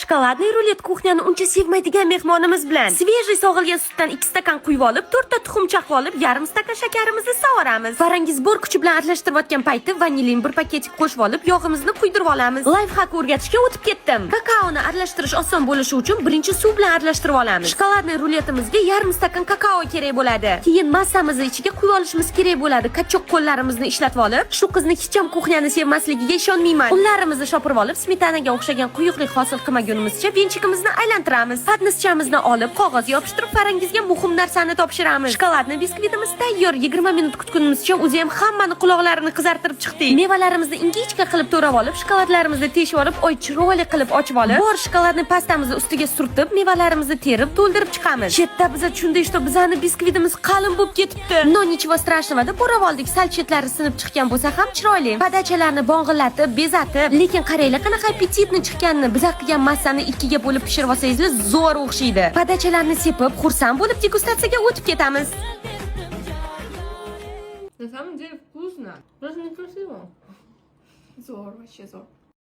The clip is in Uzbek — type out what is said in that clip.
Шоколадный rulet кухня ni uncha sevmaydigan mehmonimiz bilan. Свежий sog'ilgan sutdan 2 stakan quyib olib, 4 ta tuxum chaqib olib, yarim stakan shakarimizni sovoramiz. Farangiz bor kuchi bilan aralashtirayotgan payti vanilin bir пакетик qo'shib olib, yog'imizni quydirib olamiz. Лайфхак o'rgatishga o'tib ketdim. Kakaoni aralashtirish oson bo'lishi uchun birinchi suv bilan aralashtirib olamiz. Шоколадный ruletimizga yarim stakan kakao kerak bo'ladi. Keyin massamizni ichiga quyib olishimiz kerak bo'ladi. Качок qo'llarimizni ishlatib olib, shu qizni hech ham кухня ni sevmasligiga ishonmayman. Unlarimizni shopirib olib, smetanaga o'xshagan quyuqlik hosil qilmagunimizcha венчик imizni aylantiramiz. Поднос chamizni olib, qog'oz yopishtirib, Farangizga muhim narsani topshiramiz. Шоколадный biskvitimiz tayyor. 20 minut kutgunimizcha o'zi ham hammani quloqlarini qizartirib chiqdik. Mevalarimizni ingichka qilib to'rab olib, shokoladlarimizni teshib olib, oy, chiroyli qilib ochib olib, bor шоколадный pastamizni ustiga surtib, mevalarimizni terib to'ldirib chiqamiz. Chetda biza tushundik, что bizani biskvitimiz qalin bo'lib ketibdi. Но ничего страшного deb o'rab oldik. Sal chetlari sinib chiqqan bo'lsa ham chiroyli. Подача larni bong'illatib, bezatib, lekin qaranglar, qanaqa аппетитный chiqqanini. Biza qilgan massani ikkiga bo'lib pishirib olsangizlar, zo'r o'xshaydi. Подача larni sepib, xursand bo'lib degustatsiyaga o'tib ketamiz. На самом деле вкусно. Просто некрасиво. Zo'r, вообще zo'r.